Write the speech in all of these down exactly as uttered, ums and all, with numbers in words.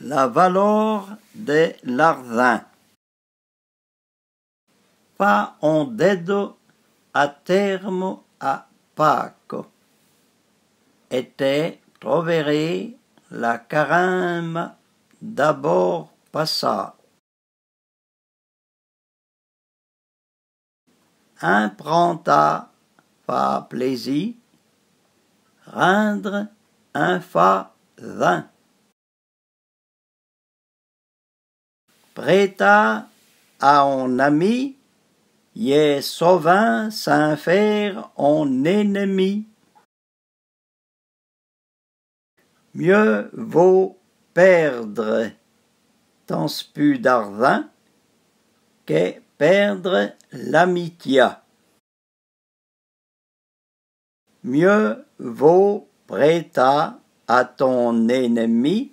La valor de l'arzhin. Fa on dedo a termo a Paco, e te troveré la carinma d'abor passà. Imprantâ fâ plézi, rindre in fâ zhin. Prétâ a on ami y è sovhin sin fére on énemi. Mieu vô pèrdre tan spu d'arzhin que pèrdre l'amitia. Mieu vô prétâ a ton énemi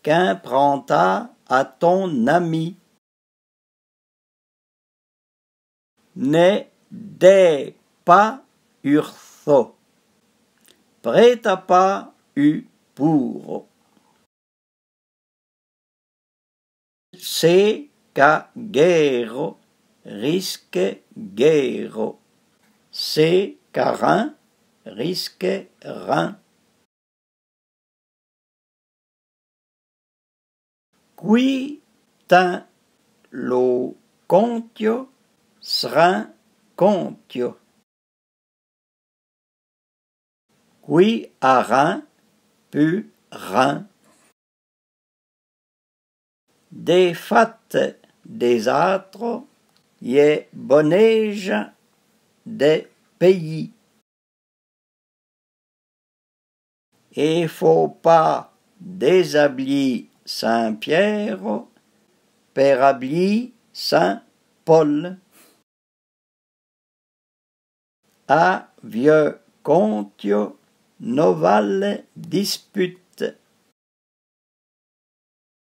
qu'imprantâ a ton ami. Ne dê pa u rço. Préta pa u pouro. Sé qu'a guéro risque guéro. Sé qu'a rin risque rin. Qui tin lo contio srin contio. Qui a rin pu rin. Dé fate dé zâtro y è bonéja dé péyi. É fô pa dézabli Sin Piéro per abli Sin Pol. A vieu contio no vale disput.